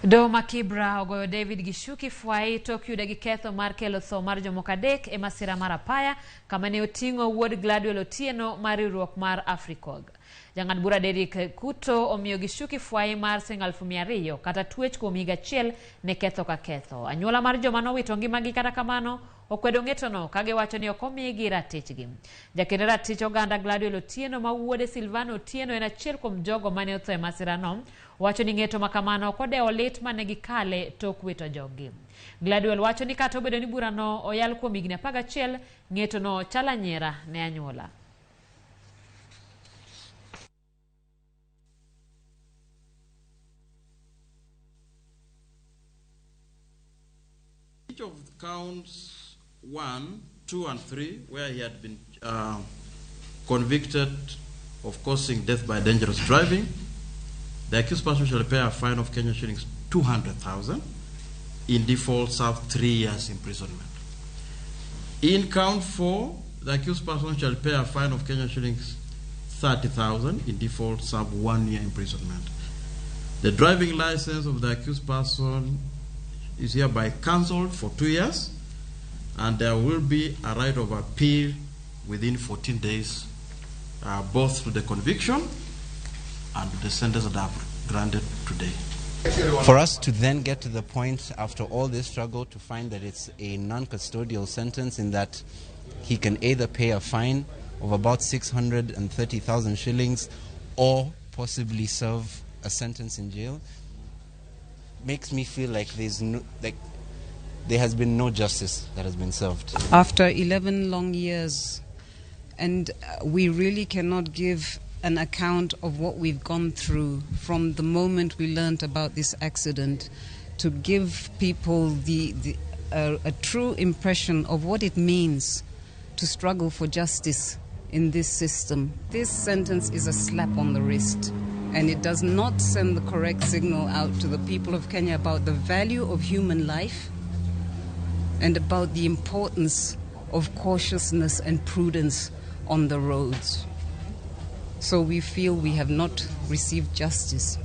Doho ma Kibra ogoyo David Gichuki fwai tok yude gi ketho mar kelo tho mar jomoko adek e masira mar apaya kama ne oting'o wuod Gladwell Otieno mar riwruok mar Africog. Jang'ad bura Derrick Kuto omiyo Gichuki fwai mar siling 200,000 kata twech kuom higa achiel ne ketho ka ketho. Anyuola mar joma nowito ngimagi kata kamano okwedo ng'etono ka giwacho ni ok omigi ratichgi. Jakend ratich oganda Gladwell Otieno ma wuode Silvano Otieno en achiel kuom jogo mane otho e masirano wacho ni ng'eto ma kamano ok odewo lit mane gikale tok wito joggi. Gladwell wacho ni kata obedo ni burano oyal kuom higni 11, ng'etono chalo anyiera ne anyuola. Each of counts 1, 2 and 3, where he had been convicted of causing death by dangerous driving, the accused person shall pay a fine of Kenya shillings 200,000, in default serve 3 years imprisonment. In count 4, the accused person shall pay a fine of Kenya shillings 30,000, in default serve 1 year imprisonment. The driving license of the accused person is hereby cancelled for 2 years, and there will be a right of appeal within 14 days, both to the conviction and the sentence that I've granted today. For us to then get to the point after all this struggle to find that it's a non-custodial sentence, in that he can either pay a fine of about 630,000 shillings or possibly serve a sentence in jail, makes me feel like there has been no justice that has been served. After 11 long years, and we really cannot give an account of what we've gone through from the moment we learned about this accident, to give people a true impression of what it means to struggle for justice in this system. This sentence is a slap on the wrist, and it does not send the correct signal out to the people of Kenya about the value of human life and about the importance of cautiousness and prudence on the roads. So we feel we have not received justice.